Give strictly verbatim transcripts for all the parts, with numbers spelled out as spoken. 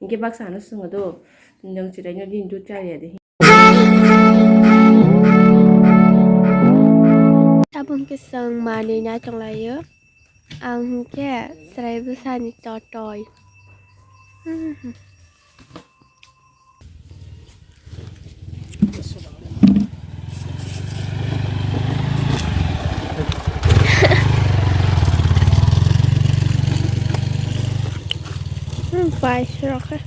Hingke baksa ano swngo do, nwng chwraino din dud chariya de. Tabuk hingke chwng manwi nai tonglaio. Ang hingke chwrai bwsani totoi. Hmm, pai sirok khe.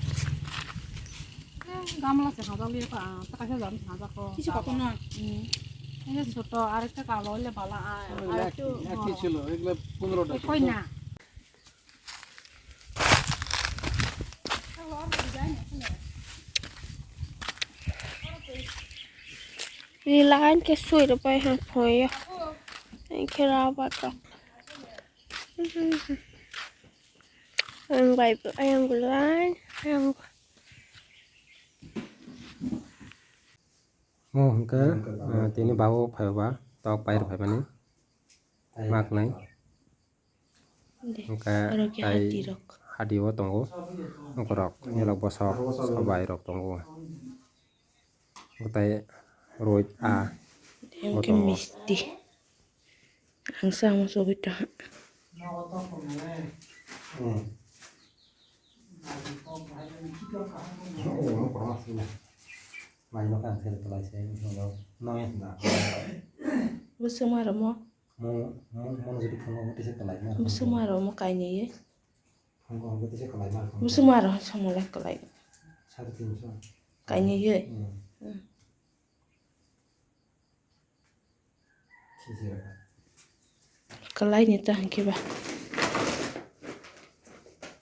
Gamla se hajak liya pa, ta kaisa jam hajak ko. Kisi kokon na. Hmm. Ini soto, arekta kalo le bala, a, arekta. Ek, ek ছিল, এগুলা পনেরোটা। Koi na. Rilain ke sui ro pai ha phoya. Ang khe rubber rok. Ang bai bo, ayang gulai, ayang. Mo hingke, ah, tini babu phaiba, tok pai rok phaimani. Mak nai. Hingke oro khe tai hadi rok. Hadi o tongo. Ukorok, elok bosok, sobai rok tongo. Tei roit a. Tei hingke misti. Ang sa ang sogwi ta. Bwswk ma rwmo? Mo, mo, mo jodi thangma khe tisa kwlai ma. Bwswk ma rwmo kainwi? Thangma khe tisa kwlai ma. Bwswk ma rw samung lai kwlai. Sare tinso. Kainwi. Hmm. Hmm. Kwlai ni ta hwnkhe ba.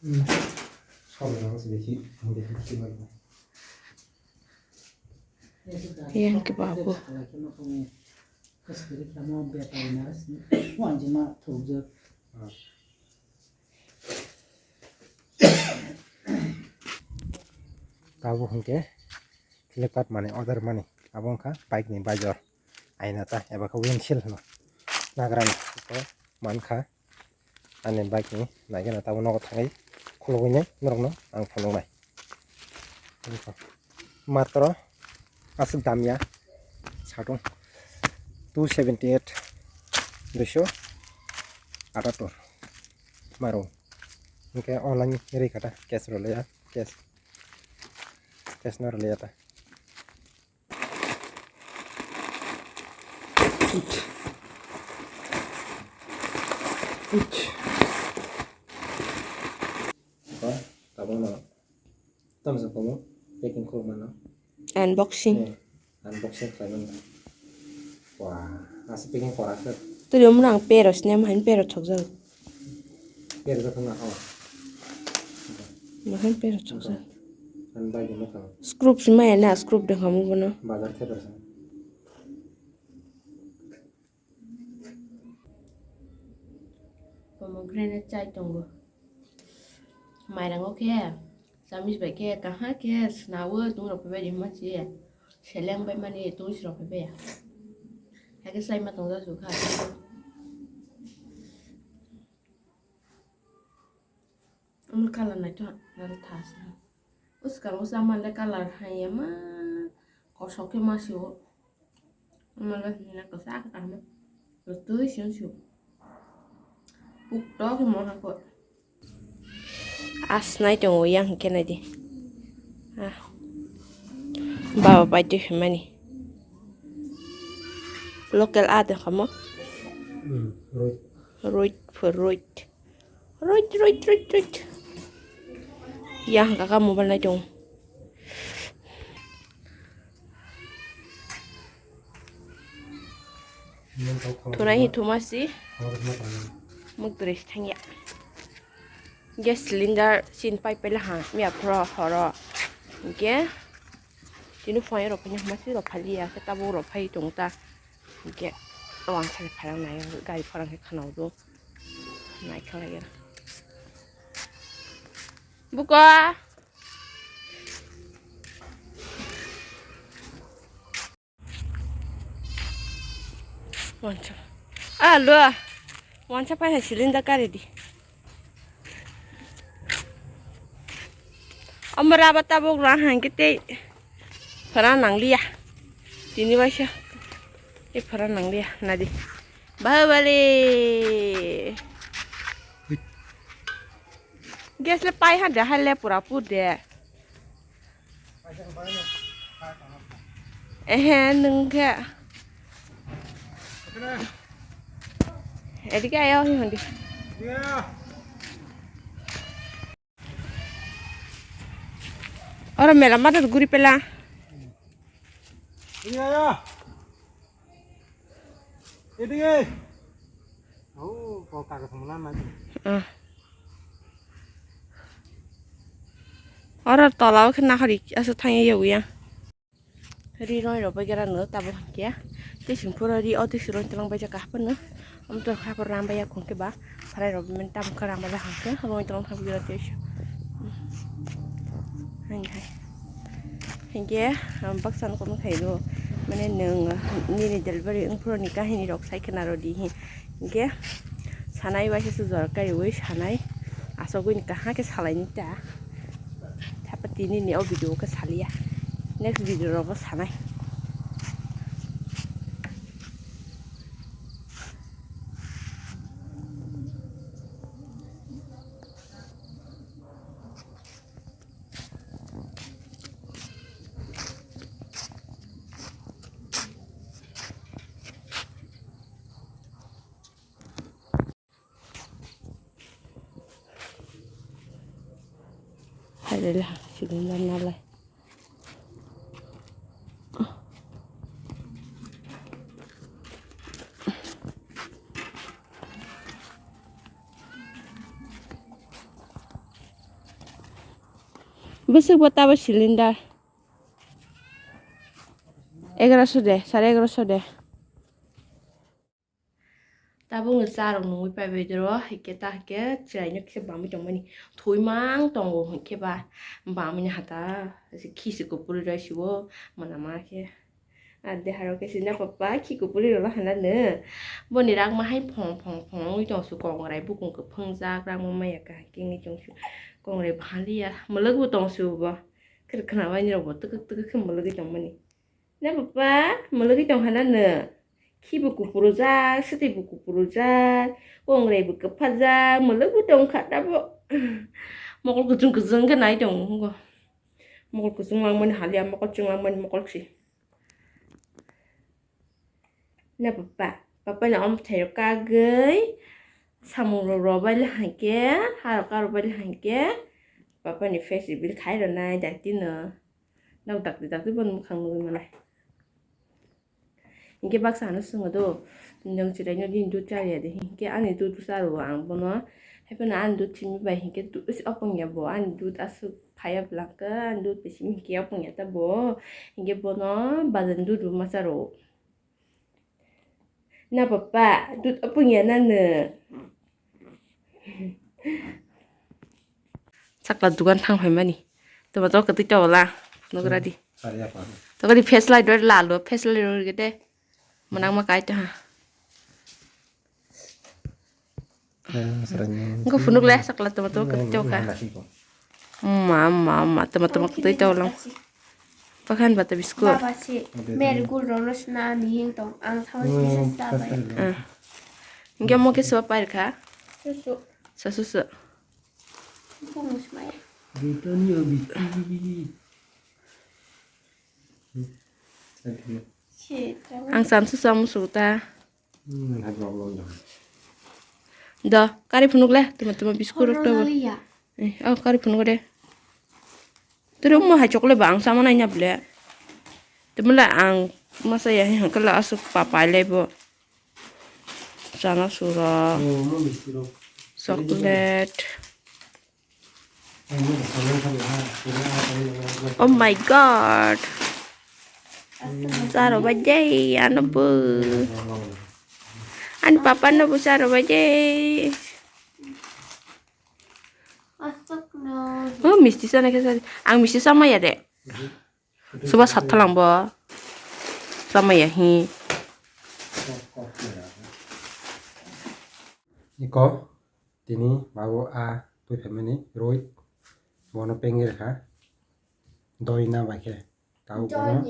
Hmm. Sabo se dekhi, dekhi, dekhi. Yang ke babu. Tabuk hwnkhe Flipkart mani order mani. Abo wngkha bike ni bajor. Aina ta eba khe windshield hwno. Nagra ni. Eko mankha. Ani bike ni naikhe na tabuk nogo thangwi khulugwi nai norokno ang phunuknai. Matro aswk damya satung two seventy eight, duiso atattor maro. Hwnkhe online rikha ta cash rwlaiya, cash, cash no rwlaiya ta. Ba, tabukno tamsa komo packing khulmano. Unboxing. Eh, unboxing khlaimano. Wah, aswk packing korak khe. Twi omo ang pero sinem hain pero thokjak. Pero jotto na ho. Bahai pero choksa. Ang bai gini kang. Screw si maya na screw de kamu bono. Bazar khe bersa. Pomegranate chai tongo. Mairango khe. Chamis bai khe kaham khe swnao, tong rok phaibai rihma se. Seleng bai mani tong si rok phaibai ya. Hakhe chaima tong jak kha. Omo colour naithok nang thas. Bwskango chamale colour hai ya ma kosok khe ma se o. Omo le hwnwi na kwchak kaham. Twi siyang siyang. Pukto khe mo hakhe. Asnai tongo yang hwnkhe naidi. Ah. Baba bai twi hwnmani. Local a de kamo. Hmm, roit. Roit for roit. Roit, roit, roit, roit. Yang kaka mobile nai tongo. Thunai hi thuma si. Muk dress thangya. Gas cylinder sin pai pela ha. Miya phro horo. Ge. Tini phone rok phai ma si rok phali ya. Ke tabo rok phai tong ta. Ge. Awang sale pharang nai. Gari pharang ke khanau do. Nai khala ya. Buka. Wancha. Ah, lo. Wancha pai ha cylinder kari di. Omo raba tabuk rang hangke tei phara nangliya. Tini waisa tei phara nangliya nadi. Bahubali. Gas le pai ha de hai le pura pur de. Ehe nung khe. Edike ayo hi hondi. Oro mela mata guri pela. Ini ayo. Ini. Oh, kok kagak sama lama. Ah. Oro tola o khe nakhari asa thangya yawi ya. Ri roi rok bai gara no tabo hwnkhe tei sing phuru ri o tei siro tlang bai jaka haphano. Omo to haphar rang bai ya khwng khe ba phrai rok men tam khe rang bai hwnkhe roi tlang thang gira tei. Hwnkhe baksa no kono khai do mane nwng nini delivery wng phuru ni kahini rok sai khna rw di hi. Hwnkhe sanai waisa se jora kariwi sanai asogwi ni kaham khe salai ni ta. Thapa tini ni o video khe saliya. Next video rogo sanai. Hai le, ha, cylinder nalai. Bwswk bo tabo cylinder. Egaroso de, sare egaroso de. Tabukni cha rok nungwi paibai doro, hwnkhe ta hwnkhe chwraino kisa bamwi tongmani. Thwi mang tongo hwnkhe ba bamwini hata, khisi kupulwi rw sio, mwnama khe. Ah, deha rok khe sina papa, khi kupulwi rwla hwnlano. Boni rakma hai phong phong phong wngwi tongsu, kongrai bukung kwphwngjak, rakma maya kaham khe wngwi tongsu. Kongrai bhaliya, mwlwk bo tongsu bo. Khwrwk khwnabaini rok bo twkwk twkwk khe mwlwgwi tongmani. Na papa, mwlwgwi tong hana no? Khibo kupurujak, swtwibo kupurujak, kongrai bo kwphajak, mwlwgwi tong kha tabo. Mokol kuchung kuchung khe nai tongo. Mokol kuchung langmani haliya, mokol chwng langmani mokol si. Na papa, papa ni omthai rok kagwi, samung rok robai le hankhe, ha rok karok bai le hankhe, papa ni face reveal khai rw nai dakti no. Nok dakti dakti bono mwkhang nugwi manai. Hinkhe baksa ano swngo do, nwng chwraino bini dud chaliya de, hinkhe ani dud cha rwo ang bono, haiphano ani dud simi bai hinkhe dud opong ya bo, ani dud aswk phaiya bwlangkhe, ani dud bai simi hinkhe opong ya ta bo, hinkhe bono bazar ni dud bo ma cha rwo. Na papa, dud opong ya na nwng? Sakla dugan thang phaimani. Toma to kwtwi ta wala. Nugra di. Sariya pa. To kadi face light doi lalo, face light doi gede. Manang ma kai ta ha. Engko phunuk le sakla toma toma kwtwi ta ka. Ma ma ma toma toma kwtwi ta wala. Pakhan bata biscuit. Baba si mergul rolo sna ni hing tong. Ang thawai bisa sa bai. Engke mo ke swa pair kha. Susu. Sa susu. Bung smai. Britania biti. Ang sam susu amu suta. Do kari phunuk le tuma tuma biscuit rok to. Eh, oh kari phunuk de. Turu mo hai chocolate ba ang sama nai na ble. Tumla ang masa ya hangkala asuk papai lebo. Chana sura. Chocolate. Oh my god. Saro bajai ano bu. An papa no bu saro bajai. Oh misti sana kesa. Ang misti sama ya de. Suba sathalang bo. Sama ya hi. Iko tini babu a twi phaimani roi bono pengir kha. Doi na bai khe. Tabo bono,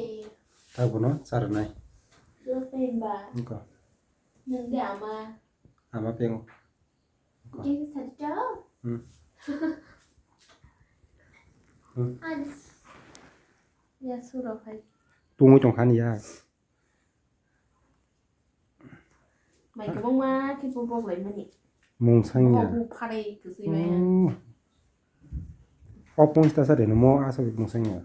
tabo bono charwnai. Wngkha. Nwng de ama. Ama peng. Wngkha. Hmm. Hmm. Ya suro khai. Tungwi tong kha ni ya. Mai kwbangma khe bo bok lai mani. Mungsang ya. Bo pharwi kwswi maya. Hmm. O pungsta sa de no mo asa mungsang ya.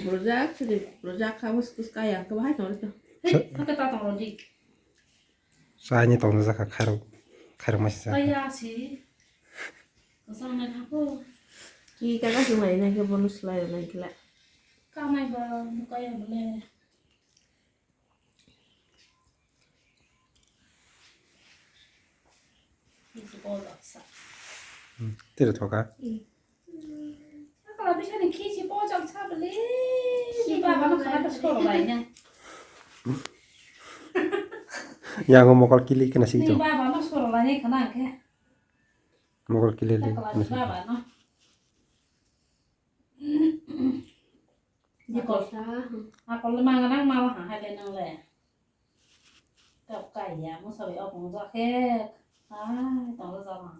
Rojak, rojak kha bus kus kaya khe bahai tong to. Hey, kha ta tong rodi. Sa ni tong ja kha khairok, khairok ma sa. Kaya si. Kosong na thapo. Ki ka ka sung lai na khe bonus lai na khe la. Ka mai ba mukaya bole. Tira thoka. Sakala bisani khisi pojak sabali. Ni baba no khana soro bai na. Yango mokol kili kena sing to. Ni baba no soro bai ni khana ke. Mokol kili li. Sakala baba no. Dikos. Akol le manganang mala ha hai le nang le. Kap kaya mo sawi ok mo jakhe. Ai tong le jama.